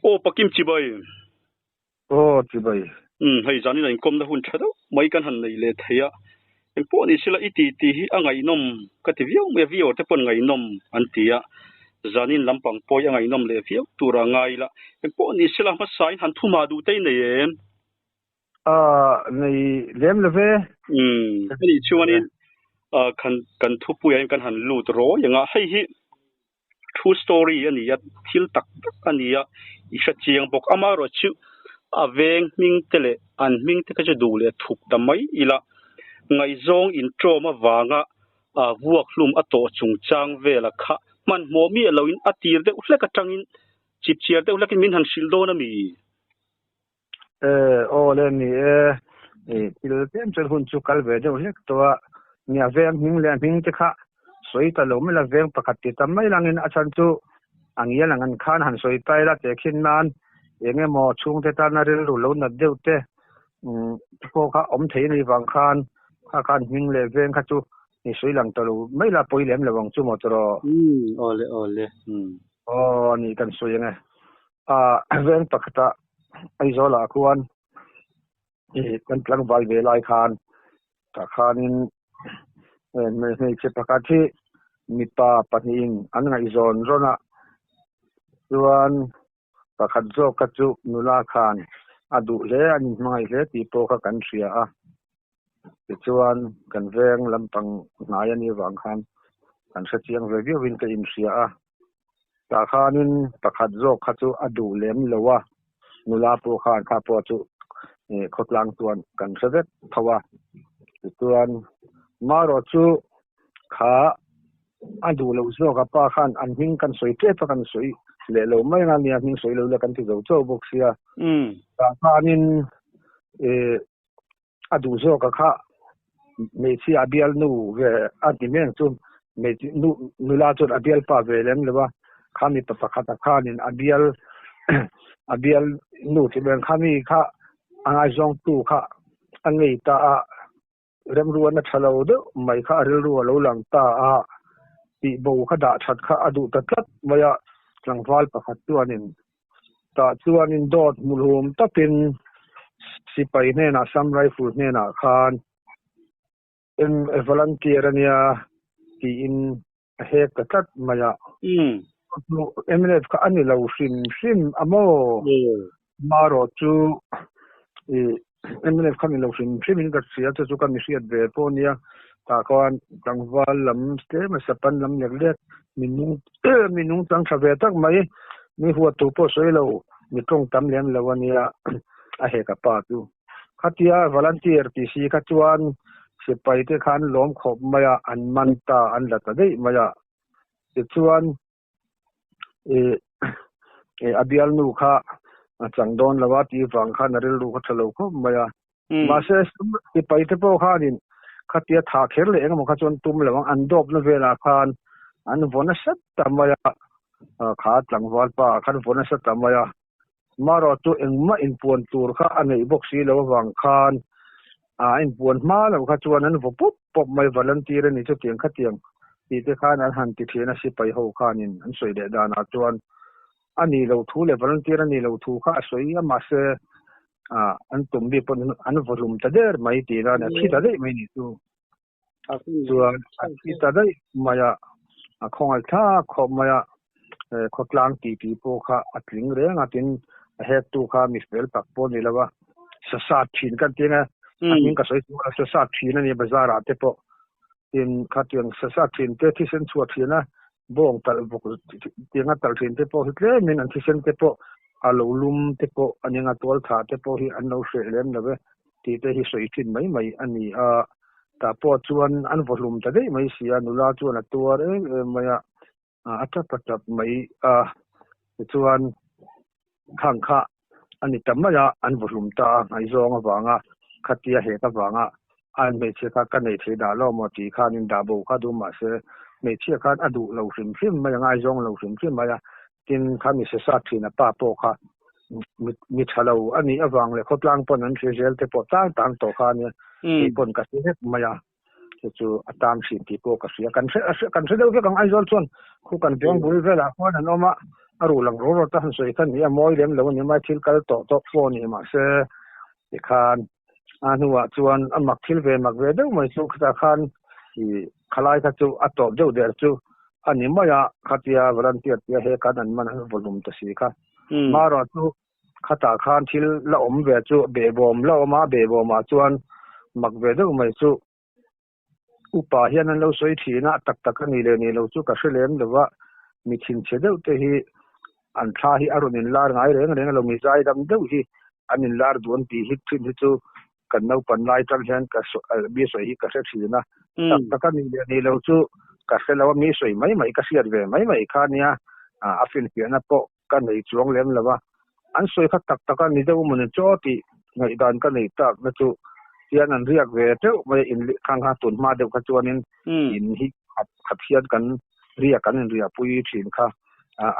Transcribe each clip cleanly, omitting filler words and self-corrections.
Aw Pakim chibai. Aw chibai. Umm hei zanin a inkawmna hun tha deuh mai kan han nei leh thei a, engpawh ni sela i ti tih hi a ngaihnawm ka ti viau mai a, viewer te pawn ngaihnawm an ti a, zanin lampang pawh hi a ngaihnawm leh viau tur a ngai ila, engpawh ni sela hmasain han thuma duh te i nei em? A nei lem lo ve. Umm anih chuanin kan kan thupuiah hian kan han lut rawi ang a, hei hi true story a ni a, thil tak tak a ni a, i hre chiang bawk. Amaherawhchu a veng hming te leh an hming te kha chu duh leh thup ta mai ila, ngaihzawng inṭawm avanga vuak hlum a tawh chungchang vela kha hmanhmawh miah loin a tir deuh hlek atangin chipchiar deuh hlekin min han hrilh dawn a mi? Eh, aw le ni e, eh, thil tlem chuan hun chu kal ve deuh hlek tawh a, nia veng hming leh hming te kha sawi ta lo mai la, veng pakhat ti tam mai langin a chhan chu a ngial ang an khan han sawi ta ila tehkhin nan eng emaw chhungte tana rilru lo nat deuh te umm pawh kha awm thei a nih vang khan kha khan hming leh veng kha chu ni sawi lang ta lo mai la pawi lem lo ang chu maw tawh rawh. Umm, aw le aw le, umm. Aw ni kan sawi ang e. A veng pakhata Aizawlah khuan ih kan tlangval ve lai khan tah khanin hmeichhe pakhat hi mipa pahnihin an ngaihzawn rawn a, chuan pakhat zawk kha chu nula khan a duh hle a ni hmangaih hle tih pawh kha kan hria a. Tichuan kan veng lampang hnai a nih vang khan kan hrechiang ve viauin ka inhria a. Tah khanin pakhat zawk kha chu a duh lem lo a, nula pawh khan kha pawh chu khawtlang chuan kan hre vek tho a. Tichuan marawh chu kha a duh loh zawk a pa khan an hming kan sawi tep a, kan sawi leh lo mai anga nia hming sawi lo ila kan ti zo chauh bawk sia. Tah khanin a duh zawk a kha hmeichhia a bialnu ve a ti mek chu hmeichhe nu nula chuan a bialpa ve lem lo a kha mipa pakhat a khanin a bial a bialnu ti ber kha mi kha a ngaizawngtu kha a ngei ta a remruana tha lo deuh mai kha a rilru a lo lang ta a tih bo kha dah that kha a duh ta tlat mai a tlangval pakhat chuanin Tah chuanin dawt hmuhlum takin sipai hnenah Assam Rifle hnenah khan em volunteer a nia tiin a hek ta tlat mai a. Mnf kha a ni lo hrim hrim a maw? Marawh chu ih mnf kha ni lo hrim hrim in ka hria chu chu ka mi hriat ve pawh a nia. Tah khan tlangval lam tlem a sapan lam lek lek minung minung chang tha ve tak mai mi huat tur pawh sawi lo mi tawng tam lem lo a nia a hek a pa chu. Khatia volunteer tih si kha chuan sipai te khan lawm khawp mai a an man ta an la ta daih mai a. Tichuan ih ih a bialnu kha a chang dawn lo a tih vang khan a rilru kha tha lo khawp mai a. Mahse sipai te pawh khanin khatia thah kher leh engemaw kha chuan tum lo ang an dawpna velah khan an vaw nasa ta mai a, kha tlangval pa ah khan vaw nasa ta mai a. Marawh chu engmah inpuan tur kha a neih bawk si lo avang khan a inpuan hma lo kha chuan an vaw pawp pawp mai volunteer a ni chutiang khatiang tih te khan an han ti thin a sipai ho khanin an sawi leh danah chuan a nih loh thu leh volunteer a nih loh thu kha a sawi a mahse an tum bik pawn an vaw hlum ta der mai tih nan a thi ta daih mai ni chu. Chuan a thi ta daih mai a, a khawngaih thlak khawp mai a, khawtlang tih tih pawh kha a tling reng a, tin a hektu kha mi fel tak pawh a ni lo a, sasat thin kan ti ang e, a hming ka sawi chuan a sasat thin a ni bazar ah te pawh, tin khatiang sasat thin te thisen chhuah thin a, bawng talh bawk tianga talh thin te pawh hi tlemin an thisen te pawh a lo lum te pawh a nia tual thah te pawh hi an lo hreh lem lo e tih te hi sawi thin mai mai a ni a, tah pawh chuan an vaw hlum ta daih mai si a, nula chuan a tuar em em mai a, a tap a tap mai a, tichuan khang kha a ni ta mai a, an vaw hlum ta a, ngaihzawng avanga khatia hek avanga an hmeichhia kha ka nei thei dah lo maw tih khanin dah bo kha duh mahse hmeichhia khan a duh lo hrim hrim mai a, ngaizawng lo hrim hrim mai a, tin kha mi sesa thin a pa pawh kha mi tha lo a nih avang leh khawtlang pawn an hre zel te pawh tang tang tawh kha ania, kei pawn ka hre vek mai a. Chu chu a tan hrin tih pawh ka hria. Kan hre kan hre deuh vek ang Aizawl chuan khu kan veng bul velah khuan an awm a, A ruh lang rawt rawt a han sawi kha ni a mawi lem lo a ni mai thil kal tawh tawh pawh ni mahse tikhan a hnuah chuan a mak thil ve mak ve deuh mai chu khitah khan ih khalai kha chu a tawp deuh der chu a ni mai a khatia volunteer tia he khan an man an vawhlum ta si kha. Marawh chu khatah khan thil la awm ve chu behbawm la awm a behbawmah chuan mak ve deuh mai chu Upa hian an lo sawi thin a, tak tak a ni leh ni lo chu ka hre lem lo va, mi thinchhe deuh te hi an thla hi a rawn inlar ngai reng reng a lo, mi zaidam deuh hi an inlar duh an tih hi thin hi chu kan naupan lai tang hian ka mi sawi hi ka hre thin a, tak tak a ni leh ni lo chu ka hre lo a, mi sawi mai mai ka hriat ve mai mai kha nia, a finfiahna pawh ka nei chuang lem lo a, an sawi kha tak tak a ni deuh maw ni chaw tih ngaihdan ka nei tak na chu hian an riak ve teuh mai a, in khang kha tun hma deuh kha chuanin in hi khat khat hian kan riak kan inriahpui thin kha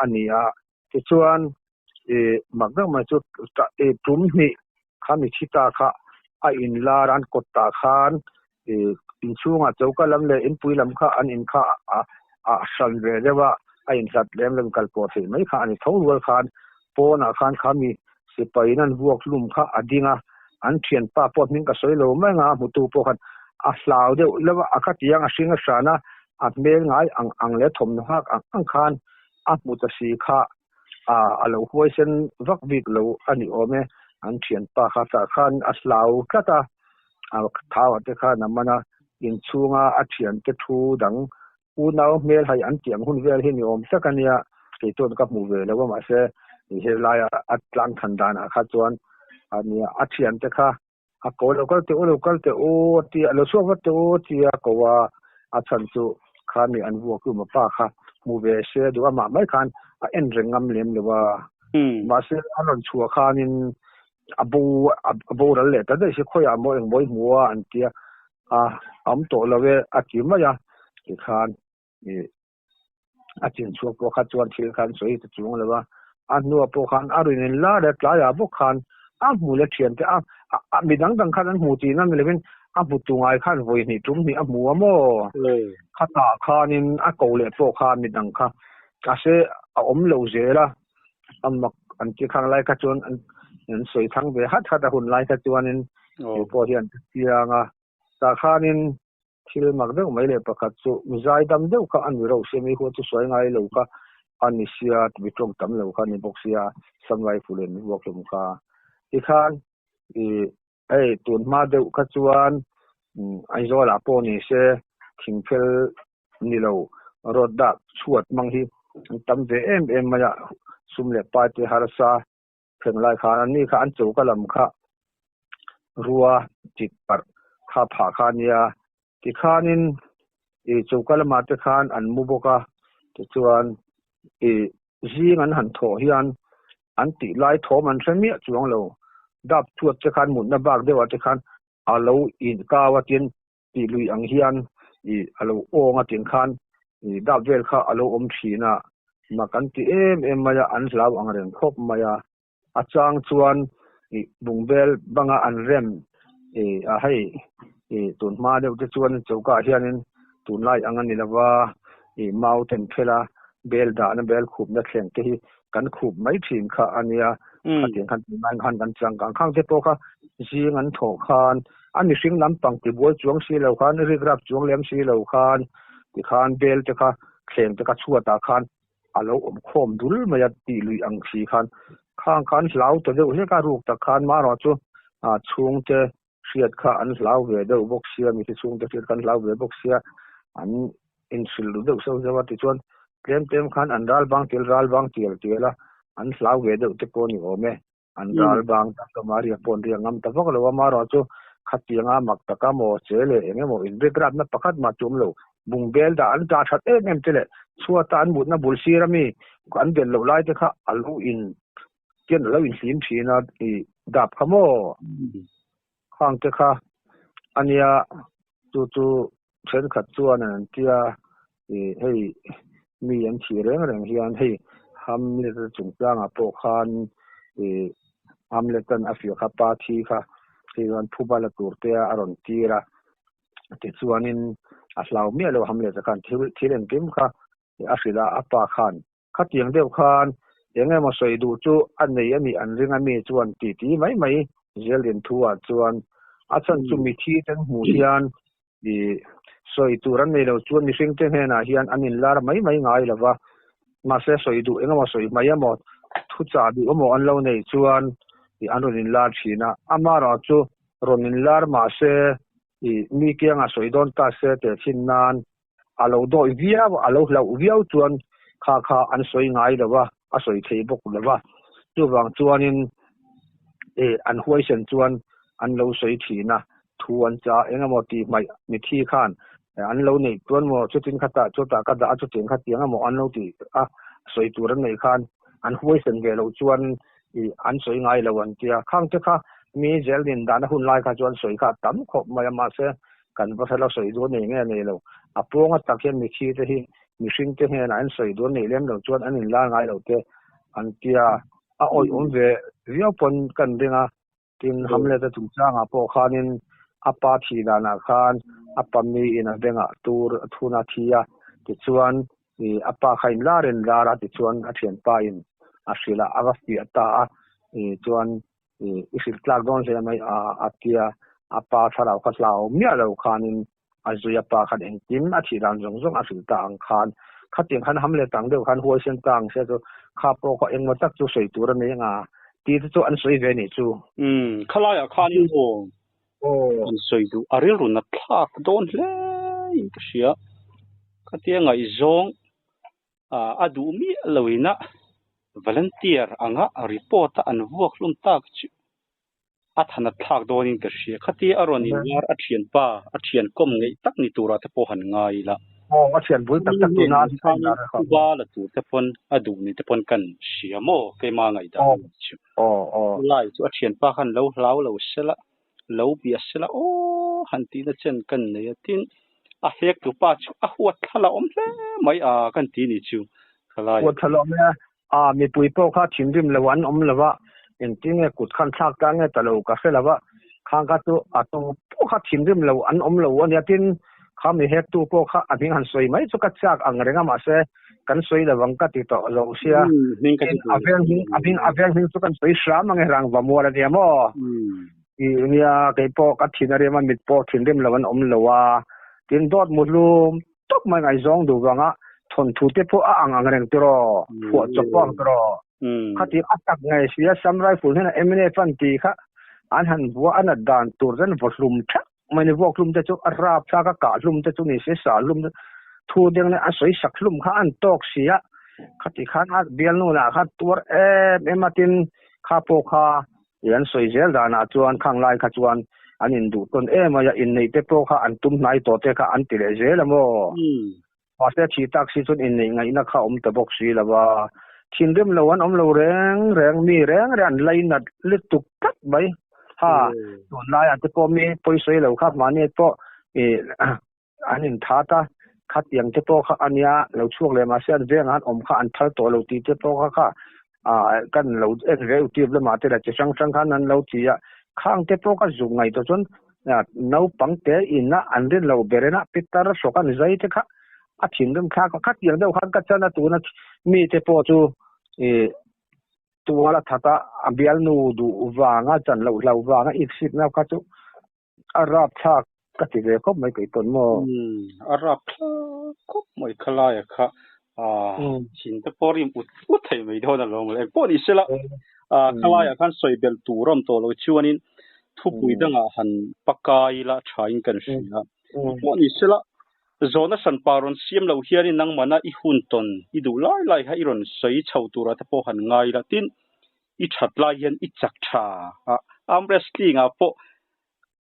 a ni a, tichuan ih mak deuh mai chu ih tum hnih kha mi thi ta kha a inlar an kawt tah khan ih inchhungah choka lam leh inpui lam kha an in kha a hran ve deuh a, a inhlat lem lo in kal pawh theih mai kha a ni tho rual khan pawnah khan kha mi sipai in an vuak hlum kha a ding a, an thianpa pawh hming ka sawi lo mai anga a hmutu pawh khan a hlau deuh lo a, a khatiang a hring a hran a, a hmel ngai ang ang leh thawmhnaw nghak ang ang khan a hmu ta si kha. A lo huaisen vak bik lo a ni awm e, an thianpa kha tah khan a hlau tlat a, a thau ah te khan a man a, inchhunga a thiante thu dang unau hmel hai an tih ang hun vel hi ni awm tak a nia, kei chuan ka hmu ve lo a mahse helaia a tlang than danah kha chuan a nia a thiante kha a ko lo kal teh u lo kal teh u a ti a lo chhuak vat teh u a ti a ko a a chhan chu kha mi an vuak hlum a pa kha hmu ve se duh amah mai khan a en reng ngam lem lo a mahse a rawn chhuah khanin a bo a boral leh ta daih si khawiah maw engmaw i hmu a an tia a awm tawh lo e a ti mai a tikhan ih a chin chhuak pawh kha chuan thil khan sawi ta chuang lo a, a hnuah pawh khan a rawn in lar a, tlaiah bawk khan a hmu leh thian te a, mi dang dang khan an hmu tih na ni lovin a hmu tu ngai khan vawi hnih tum hnih a hmu a maw? Khatah khanin a ko leh pawh kha mi dang kha mahse a awm lo zel a, a mak an ti khang lai kha chuan an sawi thang ve hat hat a hun lai kha chuanin kei pawh hian ka chiang a, tah khanin Thil mak deuh mai leh pakhat chu mi zaidam deuh kha a ni reuh sia, mi huat chu sawi ngai lo kha a ni sia, mi tawng tam lo kha a ni bawk sia, Sam Rifle in mi vuak hlum kha. Tikhan ih hei tun hma deuh kha chuan Aizawl ah pawh ni se thingphel ni lo road dak chhuat hmang hi an tam ve em em mai a, sum leh pai te harsa Thleng lai khan an ni kha an choka lam kha rua chik parh kha phah kha a nia. Tikhanin ih choka lamah te khan an mu bawk a, tichuan ih zing an han thawh hian an tih lai thawm an hre miah chuang lo. Dap chhuat te khan mutna bak deuhah te khan a lo inkau a tin tih lui ang hian ih a lo awng a tin khan ih dap vel kha a lo awm thin a, mak an ti em em mai a, an hlau ang reng khawp mai a. A chang chuan ih bungbel banga an rem ih a hei ih tun hma deuh te chuan choka ah hianin tunlai ang a ni lo va, ih mau ten phel a bel dahna bel khupna thleng te hi kan khup mai thin kha a nia, khatiang khan tunlai khan kan changkang khang te pawh kha zing an thawh khan a mihring lampang tibuai chuang si lo khan rikrap chuang lem si lo khan tikhan bel te kha thleng te kha chhuatah khan a lo awm khawm dul mai a tih luih ang si khan khang khan hlau ta deuh hlek a ruk tak khan marawh chu chhungte hriat kha an hlau ve deuh bawk sia mithi chhungte hriat kha an hlau ve bawk sia an inhrilh duh deuh seuh seuh a tichuan tlem tlem khan an ral bang tial ral bang tial tial a an hlau ve deuh te pawh a ni awm e an ral bang ta hlawm a riak pawh an riak ngam ta vak lo a marawh chu khatianga mak taka maw che leh eng emaw inrikratna pakhat mah chu awm lo bungbel dah an tah that em em te leh chhuata an mutna bul sir ami an belh loh lai te kha a lo in Tian a lo inhlim thin a i dap kha maw? Khang te kha a nia chu chu thenkhat chuan an tia i hei mi an thih reng reng hian hei Hamlet a chungchangah pawh khan i Hamlet an a fiah kha pa thi kha hei chuan phuba la tur te a rawn tir a tichuanin a hlau miah lo Hamlet a khan thil engkim kha a hrilh a a pa khan Khatiang deuh khan Eng emaw sawi duh chu a nei a nih an ring a mi chuan titi mai mai Zeldin thu ah chuan a chhan chu mithi ten hmuh hian i sawi tur an nei lo chuan mihring te hnenah hian an inlar mai mai ngai lo va, mahse sawi duh eng emaw sawi mai emaw thu chah duh emaw an lo nei chuan i an rawn inlar thin a, amaherawh chu rawn inlar mahse i mi kiangah sawi dawn ta se teh thin nan a lo dawi viau a, a lo hlauh viau chuan kha kha an sawi ngai lo va, a sawi thei bawk lo va. Chuvang chuanin eh an huaisen chuan an lo sawi thin a, thu an cha eng emaw tih hmaih mithi khan an lo neih chuan maw chutin khatah chutah ka dah a chutiang kha tiang emaw an lo tih a sawi tur an neih khan an huaisen ve loh chuan ih an sawi ngai lo an tia. Khang te kha mi zel din dahna hun lai kha chuan sawi kha a tam khawp mai a, mahse kan va hre lo sawi duh nei nge nei lo. A pawnga tak hian mithi te hi mihring te hnenah an sawi duh nei lem lo chuan an inlar ngai lo te an tia. A awih awm ve viau pawn kan ring a, tin Hamlet-a chungchangah pawh khanin a pa thih danah khan a pa miin a bengah tur a thun a thi a, tichuan ih a pa kha inlar inlar a tichuan a thianpa in a hrilh a, a va fiah ta a, ih chuan ih i hrilh tlak dawn hle mai a a tia a pa thlarau kha hlau miah lo khanin a zui a pa khan engkim a thih dan zawng zawng a hrilh ta ang khan khatiang khan ham leh tang deuh khan huaisen ta ang se chu kha pawh khaw engmaw tak chu sawi tur a nei anga tih te chu an sawi ve nih chu. Umm khalaiah khanin aw an sawi duh a rilru nat thlak dawn hle in ka hria khatia ngaihzawng a duh miah loin a volunteer anga report a an vuak hlum tak chu a than a thlak dawnin ka hria. Khatia a rawn inlar a thianpa, a thian kawm ngeih tak ni turah te pawh han ngai ila. Aw, a thian bul tak tak tuna a inlar a kha. Ba la tur te pawn a duh ni te pawn kan hria maw keima ngaihdan a nih chu. Aw, aw. Lai chu a thianpa khan lo hlau lo sela, lo bia sela aw han tihna chen kan nei a tin a hek tu pa chu a huat thla la awm hle mai a kan ti ni chu khalai. Huat thla la awm e a, A, mipui pawh kha thinrim lo an awm lo a, engtin nge kut khan thlak ta nge ta lo ka hre lo a, khang kha chu a tu pawh kha thinrim lo an awm lo a nia, tin kha mi hektu pawh kha a hming han sawi mai chu ka chak ang reng a, mahse kan sawi lo ang ka ti tawh lo sia, tin a veng hming a hming a veng hming chu kan sawi hram ang e rangva mual a nia maw? Ih nia kei pawh ka thin a rem a, mit pawh thinrim lo an awm lo a, tin dawt muhlum tawp mai ngaihzawng duh vanga thawnthu te pawh a ang ang reng tiraw, phuah chawp pawh ang tiraw. Khati a tak ngei sia Sam Rifle hian MNF an tih kha an han vua a nat dan tur chuan vaw hlum thak mai ni vuak hlum te chu a rap thlak a kah hlum te chu ni se sah hlum te thu deng leh a sawi sak hlum kha an tawk sia khati khan a bialnu lah kha tuar em em a tin kha pawh kha Ih an sawi zel danah chuan khang lai kha chuan an induh tawn em a, inneih te pawh kha an tum hnai tawh te kha an ti leh zel a maw? Mahse thih tak si chuan inneih ngaihna kha awm ta bawk si lo a, thinrim lo an awm lo reng reng, mi reng reng an lainat lutuk tlat mai. Ha, tunlaiah te pawh mi pawisawi lo kha mahni pawh ih An inthat a, khatiang te pawh kha a nia, lo chhuak leh mahse an vengah an awm kha an thal tawh lo tih te pawh kha kha kan lo en ve utip lamah te leh chi hrang hrang khan an lo ti a, khang te pawh ka zuk ngaihtuah chuan naupang te ina an rin lo ber ina pitar hrawk an zai te kha a thinrim thlak a, khatiang deuh khan ka chan a tuna mi te pawh chu ih tual a that a, a bialnu duh vanga chan loh hlau vanga iksitna kha chu A rap thlak ka ti ve khawp mai kei pawn maw? Umm, a rap thlak khawp mai khalaia kha thin te pawh rim ut ut thei mai dawn alawm le. Engpawh ni sela, khalaia khan sawi belh tur awm tawh lo chuanin thupui dangah han pakai ila thain kan hria. Engpawh ni sela, zawhna hranpa rawn siam loh hianin nangmahna i hun tawn i duh lai lai kha i rawn sawi chho turah te pawh han ngai ila. Tin, i that lai hian i chak tha a, arm wrestling ah pawh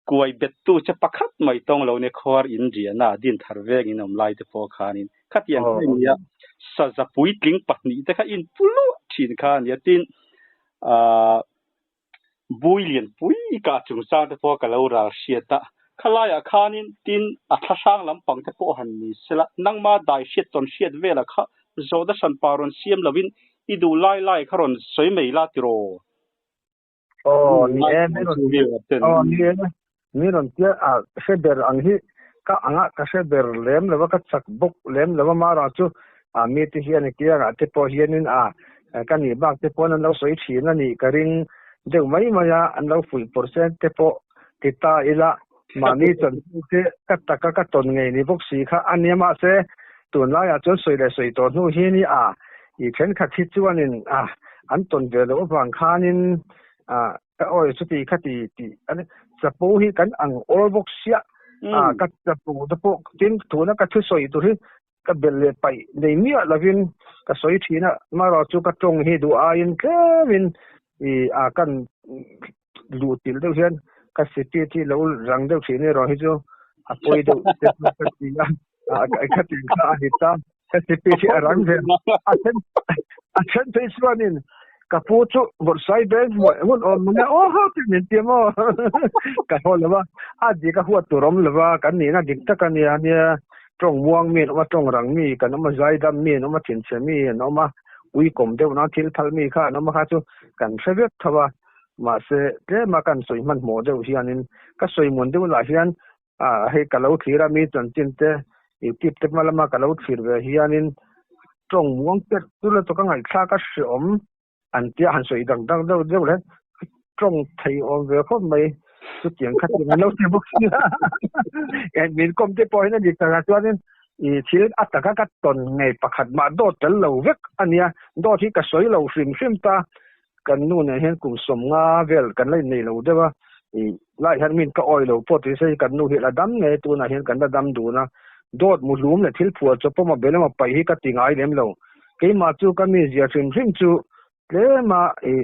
kuai bet tu che pakhat mai tawng lo nia khuar in riahna ah din thar veng in awm lai te pawh khanin khatiang kha ania saza puitling pahnih te kha in pu luah thin kha ania tin ah bui lian pui kah chungchang te pawh ka lo ral hriat a khalaiah khanin tin a thlahrang lampang te pawh han ni sela nangma dai hriat tawn hriat velah kha zawhna hranpa rawn siam lovin I duh lai lai kha rawn sawi mai la tiraw? Aw ni e, mi rawn aw ni e, mi rawn tia a hre ber ang hi ka anga ka hre ber lem lo a, ka chak bawk lem lo a, mara chu a mi te hian a kiangah te pawh hianin a Ka nih bak te pawn an lo sawi thin a nih ka ring deuh mai mai a, an lo fuih percent te pawh ti ta ila mahni chanchin te ka taka ka tawn ngei ni bawk si kha a nia mahse tunlaiah chuan sawi leh sawi tawh hnu hi ni a i thenkhat hi chuanin a an tawn ve loh avang khanin a ka awi chuti kha ti tih an chapo hi kan ang awl bawk sia a ka chapo te pawh tin tuna ka thusawi tur hi Ka belh leh paih nei miah lovin ka sawi thin a, amaherawh chu ka tawng hi duh aiin tlemin i a kan luh tilh deuh hian ka speed hi lo rang deuh thin erawh hi chu a pawi deuh te chu ka ti a, ka ti kha a ni ta, ka speed hi a rang ve a then a then phei chuanin ka pu chu bawrhsai beng hmuh ngun awm mang e aw haw tih min ti maw ka haw lo va, a dik a huat tur awm lo va, kan nihna dik tak a nia nia. Tawng muang mi an awm a, tawng rang mi kan awm a, zaidam mi an awm a, thinchhe mi an awm a, uikawm deuh nang thil phal mi kha an awm a kha chu kan hre vek tho a. Mahse, tlema kan sawi hmanhmawh deuh hianin ka sawi muan deuh lah hian ah hei ka lo thlir a, mi chanchin te YouTube te hma lama ka lo thlir ve hianin tawng muang te chu la chu ka ngaihthlak a hreawm An tia han sawi dang dang deuh deuh le tawng thei awm ve khawp mai chutiang kha chu an lo ti bawk si a min kawm te pawh hian a dik takah chuanin i thil a taka ka tawn ngei pakhat mah dawt tel lo vek a nia dawt hi ka sawi lo hrim hrim ta kan nu nen hian kum sawmnga vel kan la innei lo deuh a i lai hian min ka awi lo pawh ti se kan nu hi la dam ngei tunah hian kan la dam dun a dawt muhlum leh thil phuah chawp pawh mobile emaw paih hi ka ti ngai lem lo. Keimah chu ka mi zia hrim hrim chu tlema i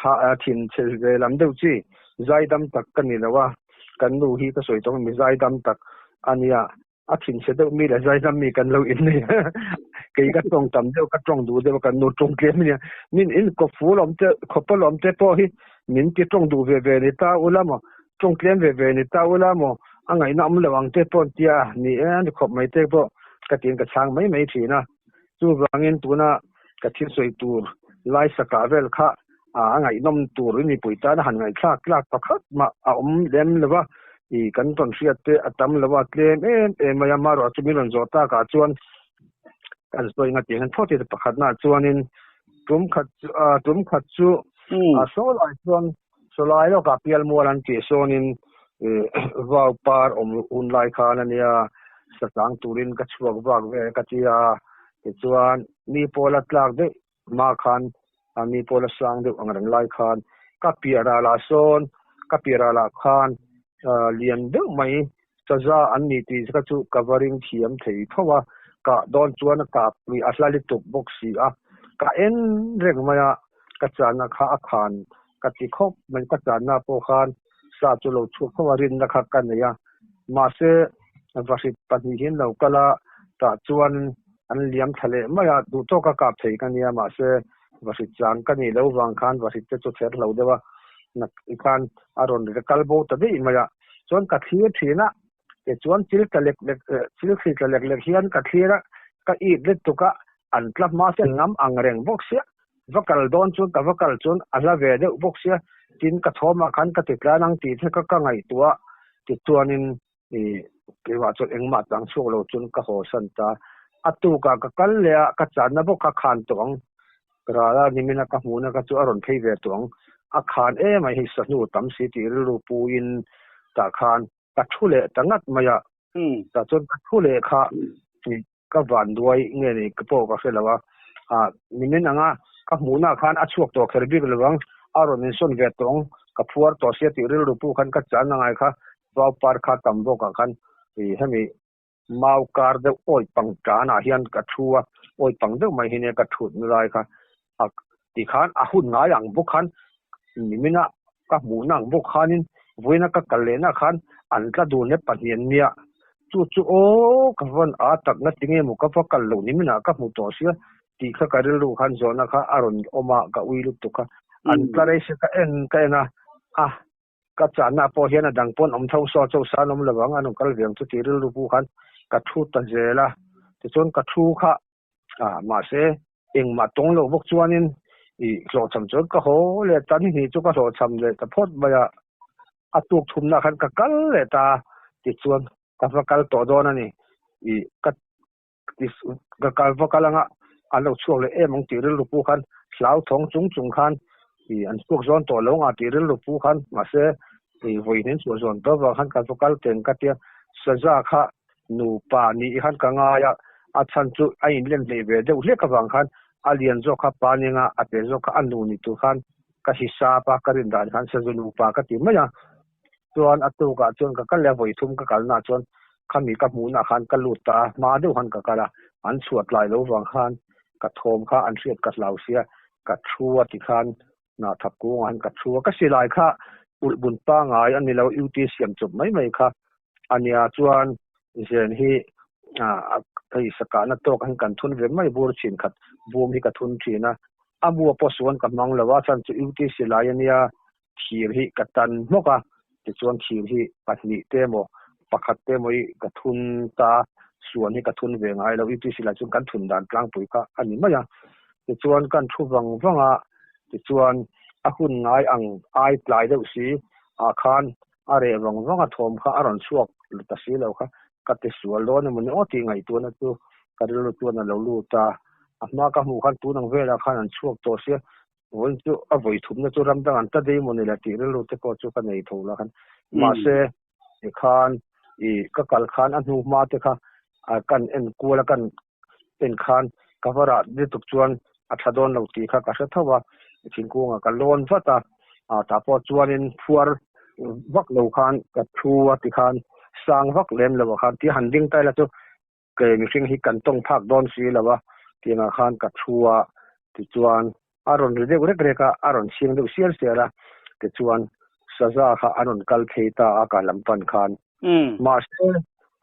hah thin chhe ve lam deuh chi zaidam tak ka ni lo a, kan nu hi ka sawi tawh mi zaidam tak a nia, a thin chhe deuh mi leh zaidam mi kan lo innei a, kei ka tawng tam deuh ka tawng duh deuh a kan nu tawng tlem a nia, min in kawp fu lawm te khawpa lawm te pawh hi min ti tawng duh ve ve ni ta ula maw, tawng tlem ve ve ni ta ula maw, a ngaihna awm lo ang te pawh an tia ni e a ni khawp mai te pawh ka tiin ka chhang mai mai thin a. Chuvangin tuna ka thil sawi tur lai sakah vel kha a ngaihnawm tur i mipui tana han ngaihthlak tlak pakhat mah a awm lem lo va, i kan rawn hriat te a tam lo a, tlem em em mai a, amaherawh chu min rawn zawh takah chuan kan sawi nga tih hian phawt i pakhatnaah chuanin tum khat chu tum khat chu saw lai chuan sawlai lawkah pialmual an tih sawnin vau par awm hun lai khan a nia, sachang turin ka chhuak vak ve ka ti a, tichuan mi pawla tlak deuh hma khan mi pawla sang deuh ang reng lai khan ka piah ralah sawn ka piah ralah khan lian deuh mai chaza an ni tih kha chu ka va ring thiam thei tho a, kah dawn chuan a kap lui a hla lutuk bawk si a, ka en reng mai a, ka channa kha a khan ka ti khawp mai, ka channa pawh khan sa chu lo chhuak khawp a rinna kha ka nei a, mahse vahrit pahnih hi an lo kal a, tah chuan an liam thla leh mai a, duhtawk a kap thei ka nia, mahse vahrit chang ka nih loh vang khan vahrit te chu kher hlo deuh a, nak khan a rawn ri kal bo ta daih mai a. Chuan ka thlir thin a, tichuan thil tla lek lek thil thli tla lek lek hian ka thlir a, ka it let tuk a, an tla hma se ngam ang reng bawk sia, va kal dawn chuan ka va kal chuan a hla ve deuh bawk sia, tin ka thawmah khan ka ti tlan ang tih te kha ka ngaihtuah a, tichuanin ih keimah chuan engmah chang chhuak lo chuan ka haw san ta, a tukah ka kal leh a, ka channa bawk kha khan tawh ang, Rala nimina ka hmuhna kha chu a rawn phei ve tawh ang. A khan em a hei sahnu tam si tih rilru puin tah khan ka thu leh ta ngat mai a. Tah chuan ka thu leh kha ka van duai nge ni ka pawh ka hre lo a. Nimin anga ka hmuhna khan a chhuak tawh kher bik lo ang, a rawn insawn ve tawh ang, ka phuar tawh sia tih rilru pu khan ka chan angai kha vau par kha tam bawkah khan hemi Mau kar deuh awi pang tanah hian ka thu a, awi pang deuh mai hi nia ka thut na lai kha a ti khan a hun ngai ang bawk khan nimina ka hmuhna ang bawk khanin vawiina ka kal lehna khan an tla dun e pahnih an nia chu chu aw ka vawn a tak na tinge maw ka va kal loh nimina ka hmu tawh sia tih kha ka rilru khan zawhna kha a rawn awm a ka ui lutuk kha an tla rei se ka en ka en a a Ka chahna pawh hian a dang pawn awm tho saw cho san awm lo ang, an rawn kal ve ang chu tih rilru pu khan ka thu ta zel a. Tichuan ka thu kha ah mahse engmah tawng lo bawk chuanin ih hlawhchham chuan ka haw leh ta ni hnih chu ka hlawhchham leh ta phawt mai a, a tuk thumna khan ka kal leh ta tichuan ka va kal tawh dawn a ni ih ka ka kal va kal anga an lo chhuak leh em ang tih rilru pu khan Hlauthawng chung chung khan i an chhuak zawn tawh lo nga tih rilru pu khan mahse i vawiin chhuah zawn tawh avang khan ka va kal teng ka tia saza kha nupa nih khan ka ngai a, a chhan chu a inlen hleih ve deuh hlek avang khan a lian zawk kha pa nia a te zawk kha a nu ni tur khan ka hisap a, ka rin dan khan sazu nupa ka ti mai a. Chuan a tukah chuan ka kal leh a, vawi thum ka kalnaah chuan khami ka hmuhnaah khan ka lut ta a, hma deuh khan ka kal a, an chhuah tlai lo vang khan ka thawm kha an hriat ka hlau sia, ka thu a ti khan hnahthap kungah khan ka thu a, ka silai kha ulh bun pangai a ni lo, UT siam chawp mai mai kha a nia, chuan zen hi hei sakahna tawk ah hian kan thun ve mai bur thin khat bum hi ka thun thin a, a mua pawh suan ka hmang lo a, chhan chu UT silai a nia, thir hi ka tan hmawk a, tichuan thir hi pahnih te emaw pakhat te emaw hi ka thun ta, suan hi ka thun ve ngai lo, UPC lah chuan kan thun dan tlangpui kha a ni mai a, tichuan kan thu vang vang a, tichuan a hun ngai ang ai tlai deuh si ah khan a reh vang vang a, thawm kha a rawn chhuak ta si lo kha ka ti sual dawn emaw ni aw tih ngaihtuahna chu ka rilru chuan a lo lut a, a hma ka hmuh khan tun ang velah khan an chhuak tawh sia, Vawiin chu a vawi thumna chu ram dang an ta dei maw ni le tih rilru te pawh chu ka nei tho la khan. Mahse tikhan i ka kal khan a hnu hma te kha kan en kual a kan en khan ka va rah lutuk chuan a tha dawn lo tih kha ka hre tho a, thingkungah ka lawn vat a, tah pawh chuanin phuar vak lo khan ka thu a tikhan sang vak lem lo ah khan tia han ding ta ila chu Kei mihring hi kan tawng phak dawn si lo a, tiangah khan ka thu a, tichuan a rawn ri deuh rek rek a, a rawn chhing deuh sial sial a, tichuan saza kha a rawn kal phei ta a ka lam pan khan. Mahse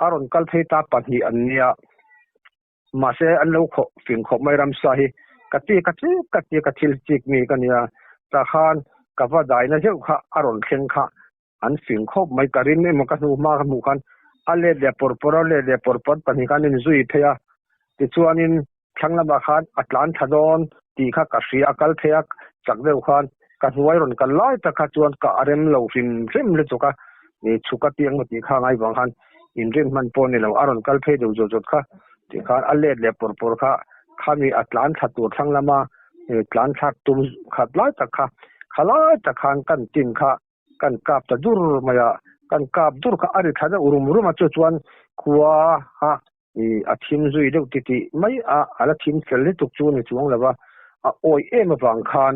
a rawn kal phei ta pahnih an nia, mahse an lo khawh fing khawp mai ramsa hi, ka ti ka chik ka ti ka thil chik mi ka nia, tah khan ka va daina zeuh kha a rawn thleng kha An fing khawp mai ka rin emaw ka hnu hma ka hmuh khan a let leh pawr pawr a, let leh pawr pawr pahnih khan in zui phei a, tichuanin thlang lamah khan a tlan tha dawn tih kha ka hria a, kal phei a chak deuh khan ka hnuai rawn kal lai tak kha chuan ka a rem lo hrim hrim lutuk a, chhuk a tiang maw tih kha ngai vang khan inrin hman pawh ni lo, a rawn kal phei deuh zawt zawt kha tikhan a let leh pawr pawr kha khami a tlan thla tur thlang lama tlan thlak tum khat lai tak kha khalai tak khan kan tin kha Kan kap ta dur mai a, kan kap dur kha a ri thla deuh rum rum a, chu chuan khua kha ih a thim zui deuh ti tih mai a, a la thim fel lutuk chu ni chuang lo va, a awih em avang khan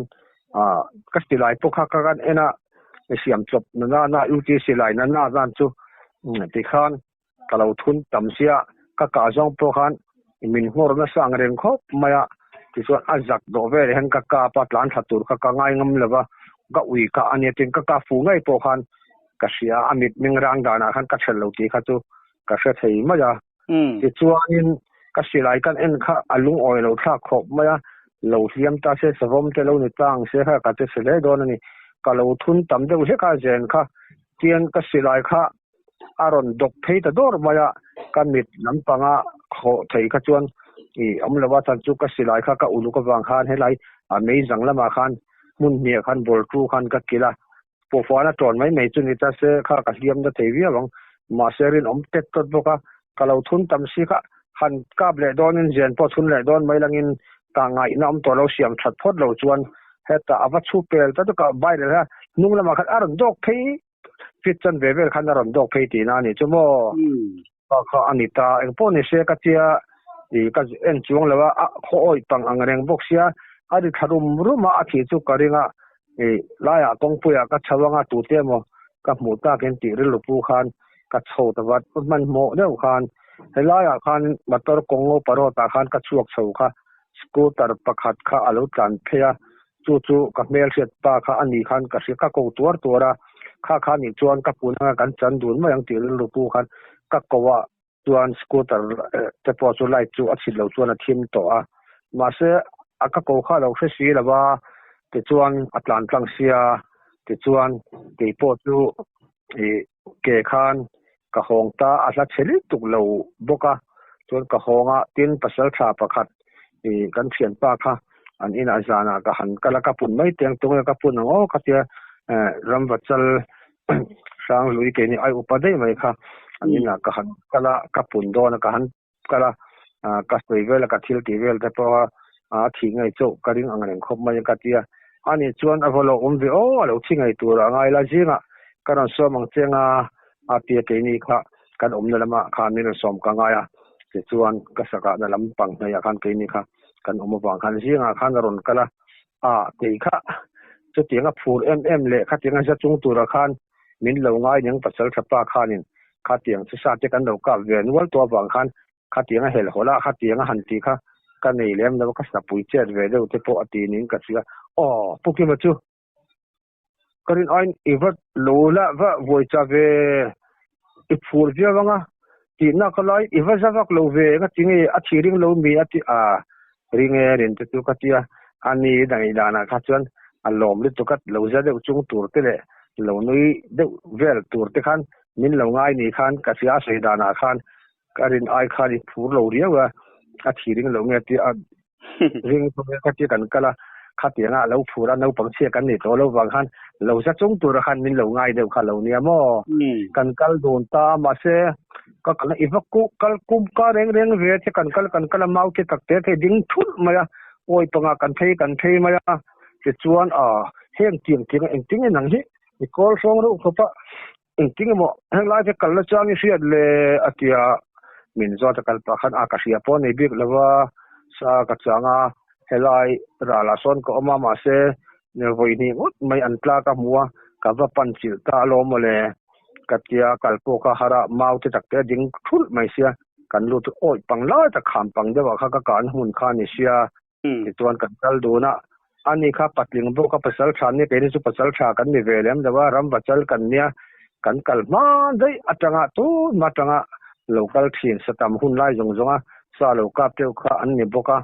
ah ka silai pawh kha ka kan en a, siam chawp na nana UT silai na na zan chu tikhan ka lo thun tam sia, ka kah zawng pawh khan min nghawr nasa ang reng khawp mai a, tichuan a zak dawh veleh hian ka kap a, tlan thla tur kha ka ngai ngam lo va, ka ui kah a nia tin ka kap fuh ngei pawh khan ka hria a, a mit ming rang danah khan ka ṭhelh lo tih kha chu ka hre thei mai a, tichuanin ka silai kan en kha a lungawi lo thlak khawp mai a, lo hliam ta se savawm te lo ni ta ang se kha ka che chhe hle dawn a ni, ka lo thun tam deuh hlek a zen kha, tian ka silai kha a rawn dawk phei ta dawr mai a, ka mit lampanga khawh thei kha chuan ih awm lo a, chan chu ka silai kha ka uluk avang khan helai a mei zang lamah khan hmun hniah khan ball tu khan ka kilh a, pawhfuan a tawn mai mai chu ni ta se kha ka hliam na thei viau ang, mahse rinawm tet tawt bawk a, ka lo thun tam si kha han kap leh dawnin zen pawh thun leh dawn mai langin ka ngaihna awm tawh lo siam that phawt lo chuan hetah a va chhu pel ta tuk a, viral kha hnung lamah khan a rawn dawk phei Fit chan ve vel khan a rawn dawk phei tihna a nih chu maw? Kha kha a ni ta. Eng pawh ni se ka tia ih ka en chuang lo a, a khaw awih pang ang reng bawk sia, a ri thla rum rum a, a thih chu ka ring a, ih laiah kawngpuiah ka chho anga tute emaw ka hmuh takin tih rilru pu khan ka chho ta vat hmanhmawh deuh khan helaiah khan motor kawng ngo parawtah khan ka chhuak chho kha scooter pakhat kha a lo tlan phei a, Chu chu ka hmelhriat pa kha a nih khan ka hria, ka ko tuar tuar a, kha kha nih chuan ka pun anga kan chan dun mai ang tih rilru pu khan ka ko a, chuan scooter te pawh chu light chu a chhit lo chuan a thim tawh a, mahse a ka ko kha a lo hre si lo va, tichuan a tlan tlang sia, tichuan kei pawh chu ih ke khan ka hawng ta, a hla chhe lutuk lo bawk a, chuan ka hawng a, tin pasal tha pakhat ih kan thianpa kha an inah zanah ka han kal a, ka pun mai teng tung e, ka pun ang aw ka tia eh ramvachal Hranglui keini ai upa daih mai kha an inah ka han kal a, ka pun dawn a ka han kal a, ah ka sawi vel a ka thil tih vel te pawh a. A thi ngei chauh ka ring ang reng khawp mai a ka ti a. Ani chuan a va lo awm ve aw, a lo thi ngei tur a ngai la zingah ka rawn sawm ang che nga a ti a keini kha kan awmna lamah khan min rawn sawm ka ngai a. Tichuan ka sakahna lam pang hnaihah khan keini kha kan awm avang khan zingah khan a rawn kal a, a kei kha chutianga phur em em leh khatianga za chung tura khan min lo ngai ning pasal tha pa khanin khatiang chu sa te kan lo kap ve nual tawh avang khan Khatiang a helh hawlh a, khatiang a han tih kha ka nei lem lo, ka sapui chet ve deuh te pawh a ti niin ka hria. Aw, Pu Kima chu ka rin aiin i va lo la va vuai cha ve, i phur viau ang a tihna ka lai, i va za vak lo ve, engati nge a thi ring lo mi a ti a, ring e rin te chu ka ti a, a ni dangih danah kha chuan a lawm lutuk a, lo za deuh chung tur te leh lo nui deuh vel tur te khan min lo ngai ni khan ka hria a sawi danah khan Ka rin ai khan i phur lo riau a, a thi ring lo nge tia a ring ka tia kan kal a, khatianga a lo phur a, naupang chhia kan nei tawh lo vang khan lo za chung tura khan min lo ngai deuh kha lo nia maw? Kan kal dun ta a, mahse ka kalna i va kal kum ka reng reng ve che kan kal kan kal a, mau te tak te thei ding thulh mai a, awi panga kan phei kan phei mai a, tichuan a heng tiang tiang engtin nge nang hi i kawl hrawng reuh khawp a. Engtin emaw helai te kalna chuan i hriat le a ti a, min zawt a kal pah khan a ka hria pawh a nei bik lo va, sa ka chang a, helai ralah sawn ka awm a mahse vawi hnih ngawt mai an tlak a hmu a, ka va pan chilh ta alawm mawle ka tia kal pawh kha har a, mau te tak te a ding thulh mai sia, kan lut awih pang lai tak kham pang deuh ah kha ka kahna hmun kha a ni sia. Tichuan kan kal dun a, ani kha patling bawk a pasal tha nia keini chu pasal tha kan ni ve lem lo a, ram vachal kan nia, kan kal hma daih atanga tun hma atanga lo kal thin satam hun lai zawng zawng a sa lo kap deuh kha an ni bawk a,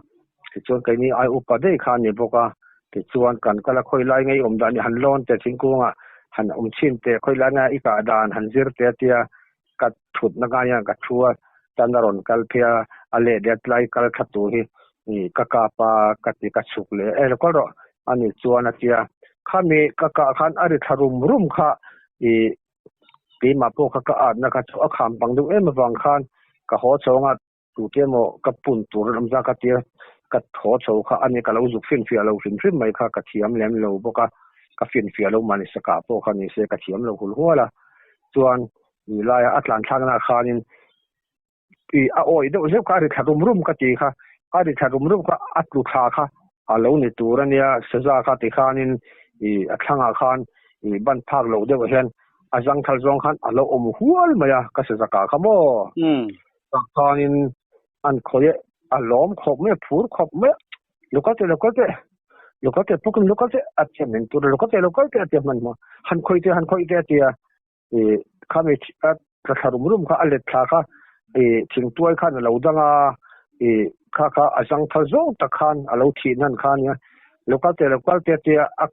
tichuan keini ai upa daih kha an ni bawk a, tichuan kan kal a khawi lai ngei awm dan i han lawn teh thingkungah han awm chhin teh khawi lai nge i kah dan han zir teh a tia ka thutna ngai hian ka thu a, tan a rawn kal phei a, a leh det lai kal tha tur hi ih ka kap a ka ti ka chhuk leh e lo kal rawh a ni chuan a tia khami ka kah khan a ri thla rum rum kha ih keimah pawh kha ka atna kha chu a kham pang deuh em avang khan ka haw chho anga tute emaw ka pun tur an awm zak a tia ka thaw chho kha a ni ka lo zuk finfiah lo hrim hrim mai kha ka thiam lem lo bawk a ka finfiah lo mahni sakah pawh kha ni se ka thiam lo hul hual a chuan i laia a tlan thlakna khanin i a awih deuh zeuh kha a ri thla rum rum ka ti kha a ri thla rum rum kha a tlu thla kha a lo ni tur a nia saza kha ti khanin i a thlangah khan i ban phak loh deuh hian a zangthal zawng khan a lo awm hual mai a ka sazakah kha maw. Tah khanin an khawi e, a lawm khawp mai a, phur khawp mai a, lo kal teh, lo kal teh, lo kal teh, pukin lo kal teh a tia min tur a, lo kal teh, lo kal teh a tia hmanhmawh, han khawi teh, han khawi teh a tia, ih khami a tla thla rum rum kha a let thla kha ih thingtuai khan a lo dang a, ih kha kha a zang thal zawng tak khan a lo thih hnan kha a nia, lo kal teh, lo kal teh a tia a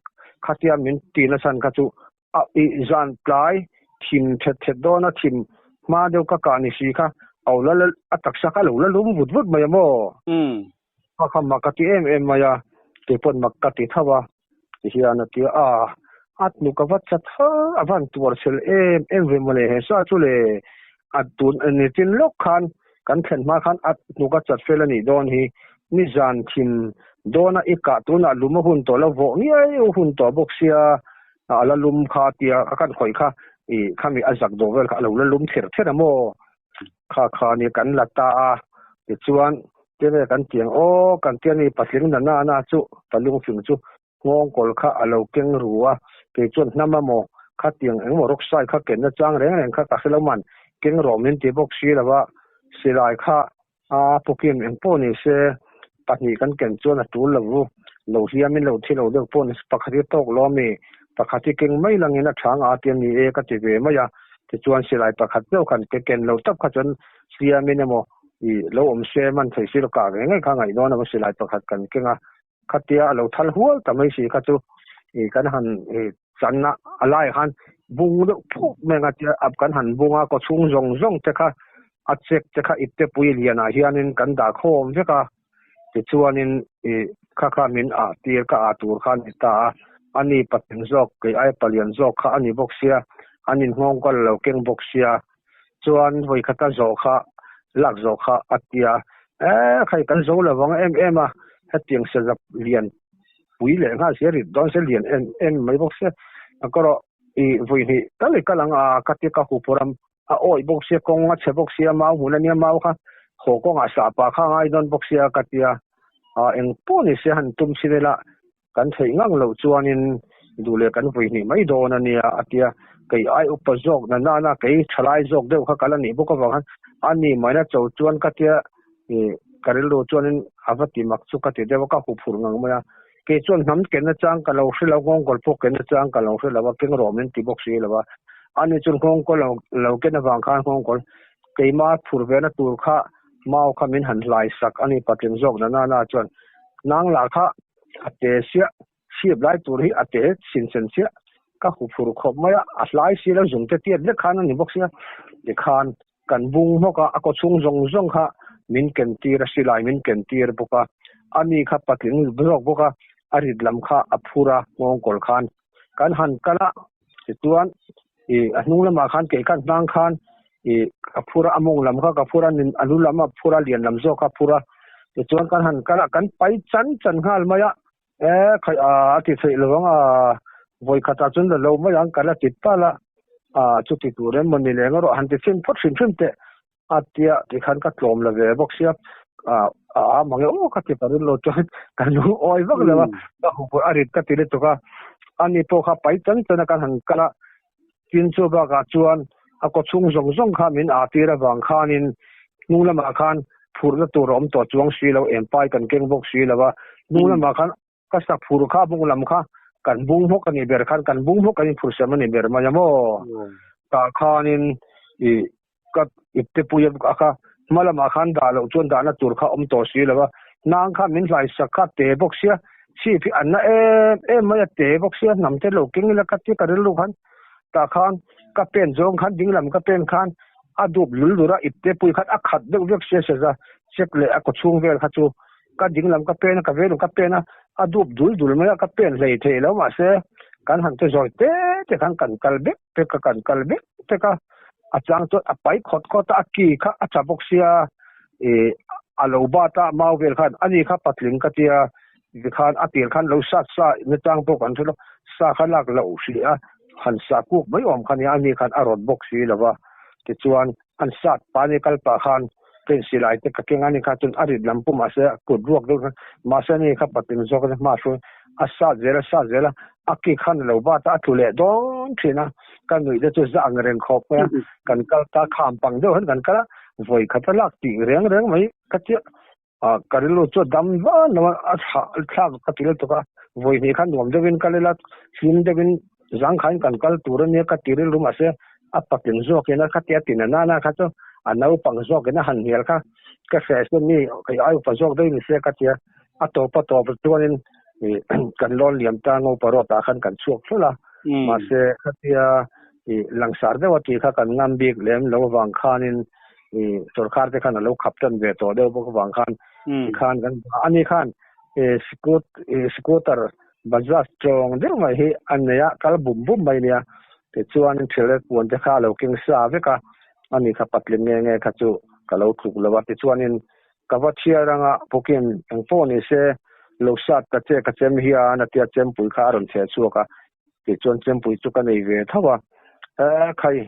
khatia min ti nasa kha chu A ih zan tlai thim thet thet dawn a thim hma deuh ka kah ni si kha a lo la a taksa kha a lo la lum vut vut mai a maw? Kha kha mak a ti em em mai a, keipawn mak ka ti tho a ti hian a ti a, a hnuk a va chat har a van tuar chhel em em ve mawle he sa chu le a tun nitin lawk khan kan thlen hma khan a hnuk a chat fel a nih dawn hi nizan thim dawna i kah tunah lum a hun tawh lo vawh ngiai hun tawh bawk sia a la lum kha tia ka kan khawih kha ih khami a zak dawh vel kha a lo la lum ther ther a maw kha kha ni kan la ta a tichuan tive kan tiang aw kan tia ni patling na na na chu palung fing chu nghawngkawl kha a lo keng ru a kei chuan hnam a maw kha tiang engmaw rawk sai kha kenna chang reng reng kha ka hre lo man keng rawh min ti bawk si lo a silai kha A pukim eng pawh ni se pahnih kan ken chuan a tul lo vu. Lo hliamin lo thi lo deuh pawh ni se pakhat hi tawk lo ami? Pakhat hi keng mai langin a thang a ti a ni e ka ti ve mai a. Tichuan silai pakhat deuh khan ke ken lo tak kha chuan hliamin emaw i lo awm se man thei si lo kah ve ngei kha ngaih dawn emaw silai pakhat kan keng a. Khatia a lo thal hual ta mai si kha chu i kan han i chan a, a laiah khan bung deuh phuk mai ang a tia ap kan han bung a, kawchhung zawng zawng te kha a chek te kha ipte pui lianah hianin kan dah khawm vek a, tichuanin i kha kha min ah tir ka ah tur kha a ni ta a, ani patling zawk kei ai palian zawk kha a ni bawk sia, an inhngawng kal lo keng bawk sia. Chuan vawikhat a zawh kha lak zawh kha a tia, E khai kan zo lo vang em em a, Hetiang sazap lian pui leh nghal sia rit dawn se lian em em mai bawk sia. A ka rawh i vawi hnih tal i kal ang a ka ti ka huphurh a, a awih bawk sia kawng a chhe bawk sia mau hmun a nia mau kha haw kawngah sahpa kha a ngai dawn bawk sia ka ti a, ah eng pawh ni se han tum chhin ila kan theih ngang loh chuanin duh leh kan vawi hnih mai dawn a nia a ti a, kei ai upa zawk na nana kei thalai zawk deuh kha ka la nih bawk avang khan a ni maina cho chuan ka tia ih ka rilru chuanin a va ti mak chu ka ti deuh a ka huphurh ngang mai a, kei chuan hnam ken nachang ka lo hre lo nghawngkawl pawh ken nachang ka lo hre lo a keng rawh min ti bawk si lo a, ani chuan nghawngkawl lo lo ken avang khan nghawngkawl keima phur ve na tur kha mau kha min han hlai sak a ni patling zawk na nana chuan nang lah kha a te siah chhip lai tur hi a te chhin chen chiah ka huphur khawp mai a, a hlai si lo zung te tiat vek khan a ni bawk sia tikhan kan bung hmawk a, a kaw chhung zawng zawng kha min ken tir a, silai min ken tir bawk a, ani kha patling zawk bawk a, a rit lam kha a phur a nghawngkawl khan kan han kal a, tichuan ih a hnung lamah khan kei khan hnang khan ih ka phur a, a mawng lam kha ka phur a, a lu lam a phur a, lian lam zawk kha a phur a, tichuan kan han kal a, kan pai chan chan nghal mai a, e khaih a a ti theih lo ang a, vawi khatah chuan la lo mai ang ka la ti tal a, ah chuti tur em mawni leng erawh han ti chhin phawt hrim hrim teh. A tia tikhan ka tlawm la ve bawk sia, a a mang e aw ka ti parin lo chuan ka lung awi vak lo a, ka huphurh a rit ka ti lutuk a, ani pawh kha pai chan chan a kan han kal a, tin chu bakah chuan a kaw chhung zawng zawng kha min ah tir avang khanin hnung lamah khan phurhna tur a awm tawh chuang si lo, empai kan keng bawk si lo a, hnung lamah khan Ka sak phur kha bung lam kha kan bung hmawk a nih ber khan kan bung hmawk kan inphur sem a nih ber mai a maw? Tah khanin i ka ipte pui a kha hma lamah khan dah loh chuan dahna tur kha awm tawh si lo va, nang kha min hlai sak kha te bawk sia, chhip hi an na em em mai a te bawk sia, hnam te lo keng ila ka ti ka rilru khan tah khan ka pen zawng khan ding lam ka pen khan a dup lul lur a ipte pui khan a khat deuh vek sia seza check leh a kaw chhung vel kha chu Ka dinglam ka pen a, ka velum ka pen a, a dup dul dul mai a, ka pen hlei thei lo mahse kan han che zawi te te khan kan kal bek bek a, kan kal bek bek a, a chang chuan a pai khawt khawt a, a ki kha a tha bawk sia ih a lo bat a mau vel khan ani kha patling ka tia tikhan a tir khan lo sat sa nachang pawh kan hre lo, sa kha lak loh hrih a, han sa kuk mai awm kha nia ani khan a rawt bawk si lo va, tichuan an sat pa ni kal pah khan ka insilai te ka keng a ni kha chuan a rit lam pawh mahse a kut ruak deuh khan mahse ani kha patling zawk a hma hruai a sat zel a sat zel a a ki khan a lo bat a a tlu leh dawn thin a ka nuih te chu za ang reng khawp mai a kan kal ta kham pang deuh hian kan kal a vawi khat a lak tih reng reng mai ka chiah a ka rilru chu a dam van lo a a thlah thlak ka ti lutuk a vawi hnih khan nuam deuhin kal ila hlim deuhin zangkhain kan kal tur ania ka ti rilru mahse a patling zawkin a khatia ti na nana kha chu a naupang zawkin a han hnial kha ka hre se mi kei ai upa zawk daih ni se ka tia a tawp a tawp chuanin ih kan lawn liam ta ngopa rawt ah khan kan chhuak thul a mahse khatia ih langsar deuh a tih kha kan ngam bik lem lo avang khanin ih sorkar te khan a lo khap tan ve tawh deuh bawk avang khan tikhan kan ani khan ih scoot ih scooter Bajaj tawng deuh mai hi a nei a kal bum bum mai nia tichuan thilret puan te kha a lo keng sa vek a ani kha patling nge nge kha chu ka lo tluk lo a tichuanin ka va chhiar anga pukin eng pawh ni se lo sat ta che ka chem hian a tia chempui kha a rawn chhe chhuak a Tichuan chempui chu ka nei ve tho a, E khai,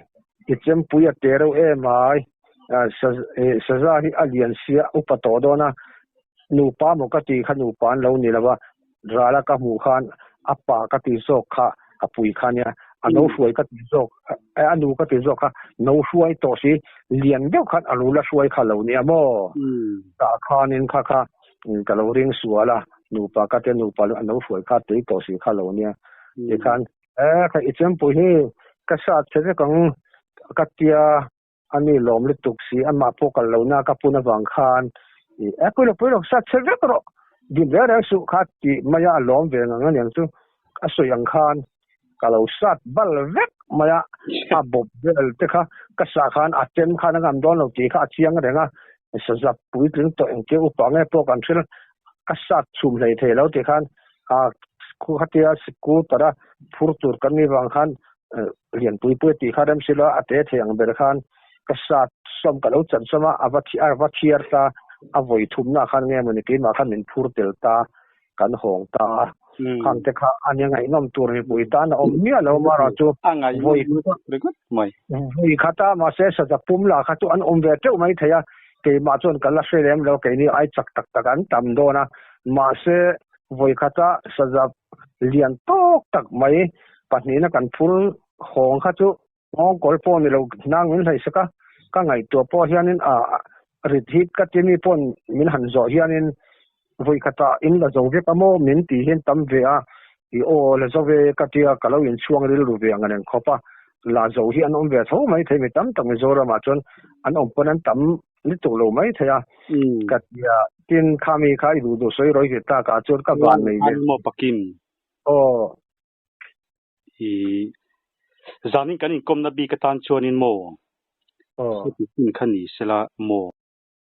i chempui a te reuh em ai, saza hi a lian sia upa tawh dawn a, nupa maw ka tih kha nupa an lo ni lo a, rala ka hmuh khan a pa ka tih zawk kha a pui kha nia, a no hruai ka tih zawk, a nu ka tih zawk kha no hruai tawh si, lian deuh khan a lu la hruai kha lo nia maw? Tah khanin kha kha ka lo ring sual a, nupa ka te nupa a no hruai kha tui tawh si kha lo nia tikhan e kha i chempui hi ka sat che vek ang ka tia ani lawm lutuk si amah pawh kal lo na ka pun avang khan i e pui lo pui lo sat che vek rawh dim reng reng suh kha tih mai a lawm ve ngang aniang chu a sawi ang khan ka lo sat bal vek mai a a bawp vel te kha ka sah khan a chem khan a ngam dawn lo tih kha a chiang reng a sazap puitling tawh engtia upa nge pawh kan hrilh ka sat chhum hlei thei lo tih khan a khatia scooter a phur tur kan nih vang khan lianpui pui tih kha rem silo a te thei ang ber khan ka sat sawm ka lo chan sawm a a va a va thiar ta. A vawi thumna khan nge mawni keimah khan min phur tel ta, kan hawng ta a. Khang te kha a nia ngaihnawm tur mipui tan a awm miah lo marawh chu vawi vawi khat a mahse saza pum lah kha chu an awm ve teuh mai thei a, keimah chuan ka la hre lem lo keini ai chak tak tak an tam dawn a, mahse vawi khata saza lian tawk tak mai pahnihna kan phur hawng kha chu Nghawngkawl pawh ni lo hnang min hlaihsak a, ka ngaihtuah pawh hianin a rit hi ka ti mi paw'n min han zawh hianin vawi khatah in la zo vek a maw min tih hian tam ve a, i aw la zo ve ka tia ka lo inchhuang rilru ve ang reng khawp a, la zo hi an awm ve tho mai thei mi tam tak Mizoramah chuan an awm pawn an tam lutuk lo mai thei a ka tia, tin khami kha i duh duh sawi rawi ve takah chuan ka van nei ve. Aw. I zanin kan inkawmna bik atan chuanin maw? Aw. Heti hun kha ni sela maw?